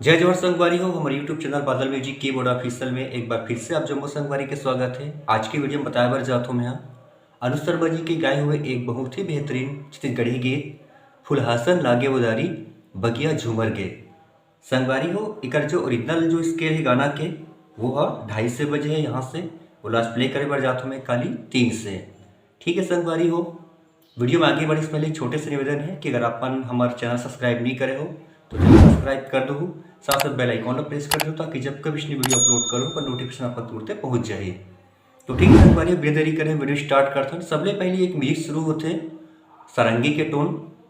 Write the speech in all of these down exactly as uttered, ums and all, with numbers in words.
जय जोहार संगवारी हो, हमर YouTube चैनल बादल म्यूजिक कीबोर्ड ऑफिशियल में एक बार फिर से आप जम्मो संगवारी के स्वागत है। आज के वीडियो में बताए बर जात हूँ मैं अनुज शर्मा जी के गाए हुए एक बहुत ही बेहतरीन छत्तीसगढ़ी गीत फुलहासन लागे उदारी बगिया झूमर गे। संगवारी हो, एकर जो ओरिजिनल जो स्केल है गाना के, वो ह ढाई से बजे है यहाँ से, वो लास्ट प्ले करे बर जात हूँ मैं काली तीन से। ठीक है संगवारी हो, वीडियो में आगे बढ़े से पहले एक छोटे से निवेदन है कि अगर आप मन हमारे चैनल सब्सक्राइब नहीं करे हो तो चैनल सब्सक्राइब कर दो, साथ साथ बेल आइकन ला प्रेस कर दो, ताकि जब कभी इसने वीडियो अपलोड करूँ पर नोटिफिकेशन आप तक तुरंत पहुँच जाए। तो ठीक है संगवारी, बिना देरी करे वीडियो स्टार्ट करथन। सबले पहले एक म्यूजिक शुरू होते सारंगी के टोन,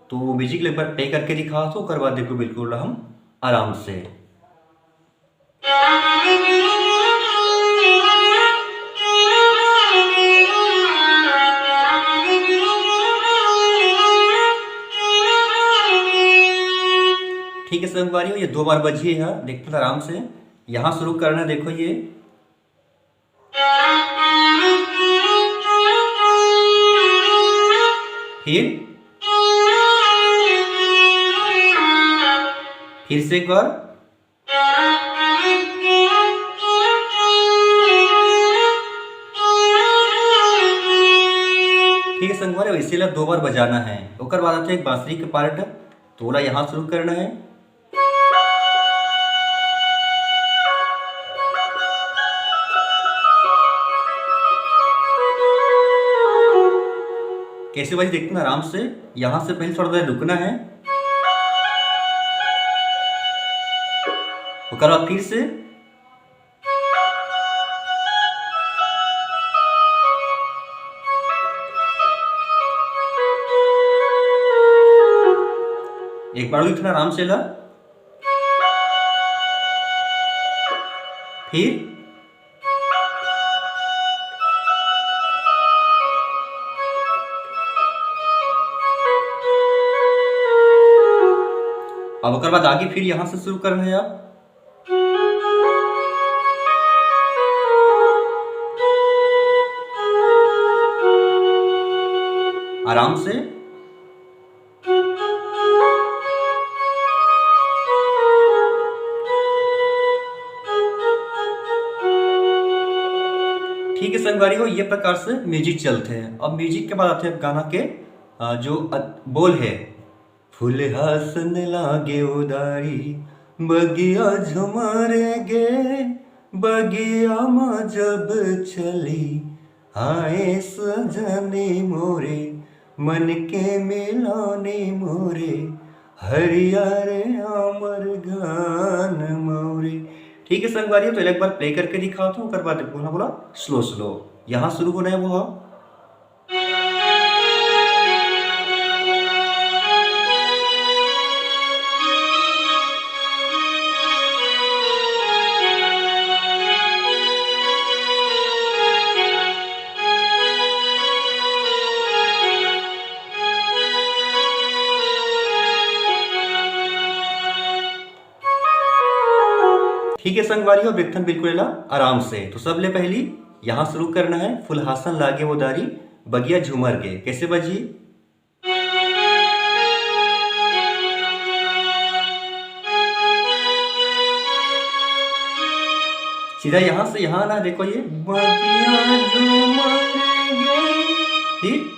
तो वो म्यूजिक एक बार प्ले करके दिखा तो ओकर बाद देखो बिल्कुल हम आराम से। ठीक है संगवारी हो, ये दो बार बजी है, देखते हैं आराम से। यहाँ शुरू करना, देखो ये, फिर फिर से एक बार। ठीक है संगवारी, इसी ला दो बार बजाना है। ओकर बाद आते एक बांसुरी के पार्ट, तो ओला यहाँ शुरू करना है। कैसे बजी देखते हैं आराम से। यहाँ से पहले थोड़ा देर रुकना है, ओकर बाद फिर से एक बार इतना आराम से ला, फिर अब ओकर बाद आगे फिर यहाँ से शुरू करना है आप। आराम से। ठीक है संगवारी हो, ये प्रकार से म्यूजिक चलते हैं। अब म्यूजिक के बाद आते हैं गाना के, अ, जो, अ, बोल है। फुलहासन लागे उदारी, बगिया झुमरे गे, बगिया म जब चली, आए सजनी मोरे, मन के मिलानी मोरे, हरियर अमर गान मोरे। ठीक है संगवारी, तो एक बार प्ले करके दिखाता हूँ, ओकर बाद बोला बोला स्लो स्लो। यहाँ शुरू होना है वो। ठीक है संगवारी हो, बेथन बिल्कुल एला आराम से। तो सबले पहली यहाँ शुरू करना है, फुलहासन लागे वो दारी, बगिया झूमर गे। कैसे बजी? सीधा यहाँ से यहाँ आना, देखो ये बगिया झूमर गे। ठीक,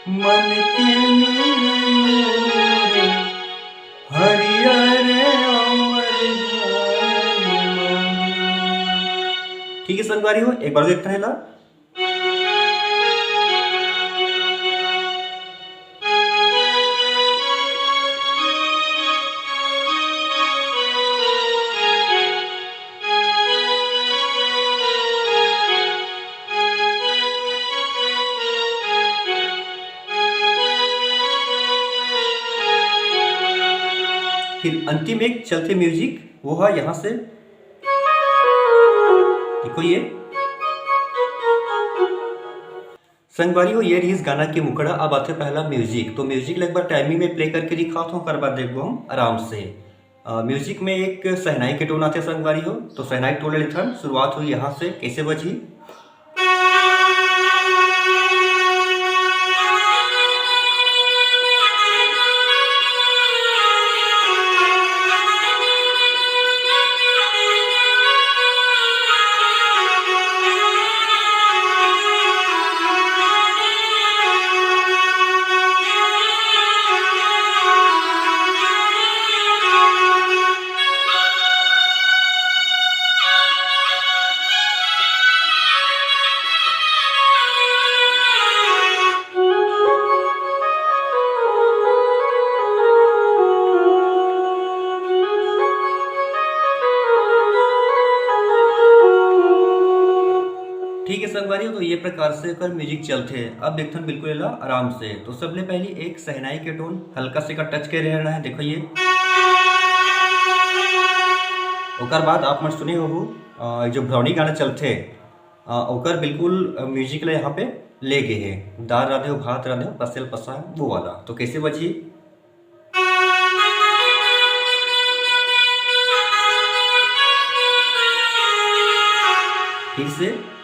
मन के मिलन मोरे, हरियर अमर धान मोरे। ठीक है संगवारी हो, एक बार देखते हैं ला। फिर अंतिम एक चलते म्यूजिक, वो है यहाँ से, देखो ये संगवारी हो, ये रहिस गाना के मुखड़ा। अब आथे पहला म्यूजिक। तो म्यूजिक ला एक बार टाइमिंग में प्ले करके दिखात हूँ, ओकर बाद देखबो हम आराम से। अ, म्यूजिक में एक शहनाई के टोन आथे संगवारी हो, तो शहनाई टोन लेथन। शुरुआत हुई यहाँ से, कैसे बजी? ये प्रकार से एकर म्यूजिक चलथे। अब देखथन बिल्कुल एला आराम से। तो सबले पहली एक शहनाई के टोन हल्का से एकर टच करे रहना है। देखो ये, ओकर बाद आप मन सुने होहू, अ, जो भरौनी गाना चलथे, अ, ओकर बिल्कुल, अ, म्यूजिक ला यहाँ पे ले गे हे, दार रांधे हो, भात रांधे हो, पसेल पसा वो वाला। तो कैसे बजही? फिर से।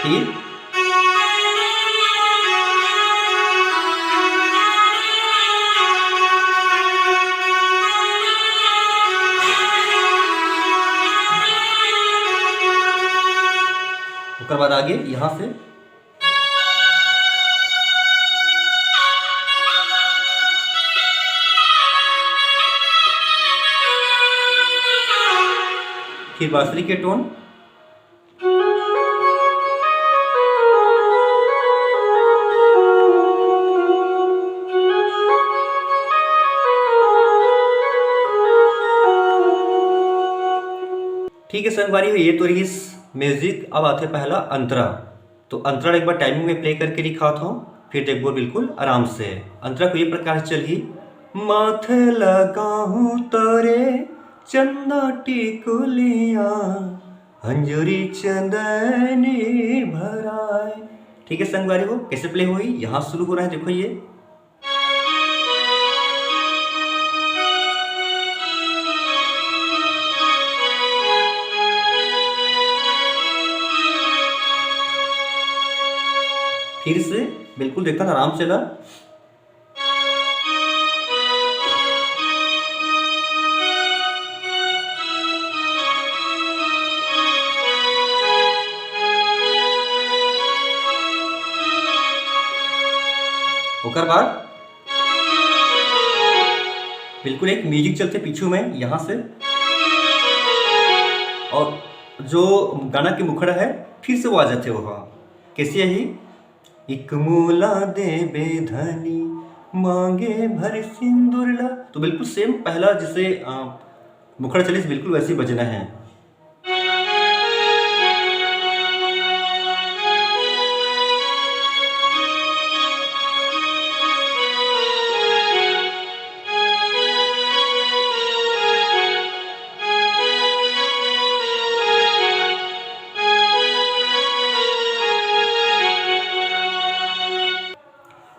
फिर। ओकर बाद आगे यहाँ से। फिर बांसुरी के टोन। ठीक है संगवारी हो, ये तो रहिस म्यूजिक। अब आथे पहला अंतरा। तो अंतरा एक बार टाइमिंग में प्ले करके दिखात हूँ, फिर देखबो बिल्कुल आराम से। अंतरा कुछ ये प्रकार से चलही। माथे लगाहूँ तोरे चंदा टिकुलिया, अंजुरी चंदनी भराए। ठीक है संगवारी हो, कैसे प्ले होही? यहाँ शुरू हो रहा है, देखो ये। फिर से बिल्कुल देखथन आराम से ला। ओकर बाद बिल्कुल एक म्यूजिक चलथे पीछू में यहाँ से, और जो गाना के मुखड़ा है फिर से वो आ जाथे वहाँ। कैसे है ये? एक मोला देबे धनी मांगे भर सिंदूर ला। तो बिल्कुल सेम पहला जैसे, अ, मुखड़ा चलिस, बिल्कुल वैसे ही बजना है।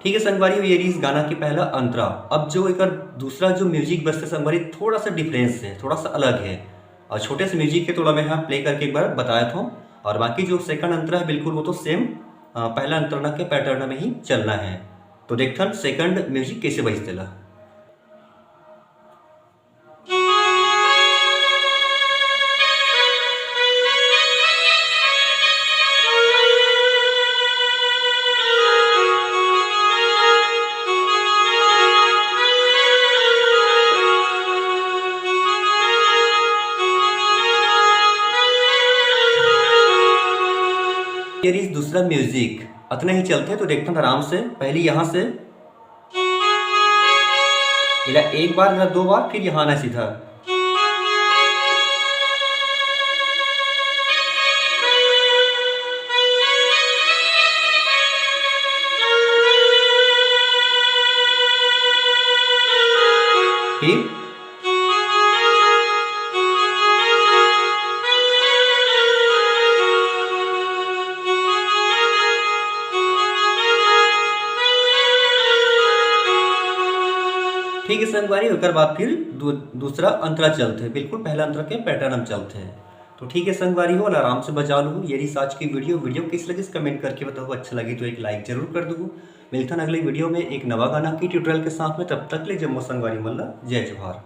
ठीक है संगवारी, ये रहिस गाना के पहला अंतरा। अब जो एकर दूसरा जो म्यूजिक बजथे संगवारी, थोड़ा सा डिफरेंस है, थोड़ा सा अलग है, और छोटे से म्यूजिक के तोला मैं यहाँ प्ले करके एक बार बताया था। और बाकी जो सेकंड अंतरा है बिल्कुल वो तो सेम, अ, पहला अंतरा के पैटर्न में ही चलना है। तो देखथन सेकंड म्यूजिक कैसे बजथे ला। ये रहिस दूसरा म्यूजिक, अतना ही चलथे। तो देखथन आराम से, पहली यहाँ से एला एक बार, एला दो बार, फिर यहाँ आना सीधा। फिर ठीक है संगवारी, ओकर बाद फिर दू-, दूसरा अंतरा चलथे, बिल्कुल पहला अंतरा के पैटर्न में चलथे। तो ठीक है संगवारी हो, आराम से बजा लू। ये रहिस आज की वीडियो। वीडियो कैसे लगिस कमेंट करके बताओ, अच्छा लगी तो एक लाइक जरूर कर दू। मिलथन अगले वीडियो में एक नवा गाना की ट्यूटोरियल के साथ में, तब तक ले जम्मो संगवारी मन ला जय जोहार।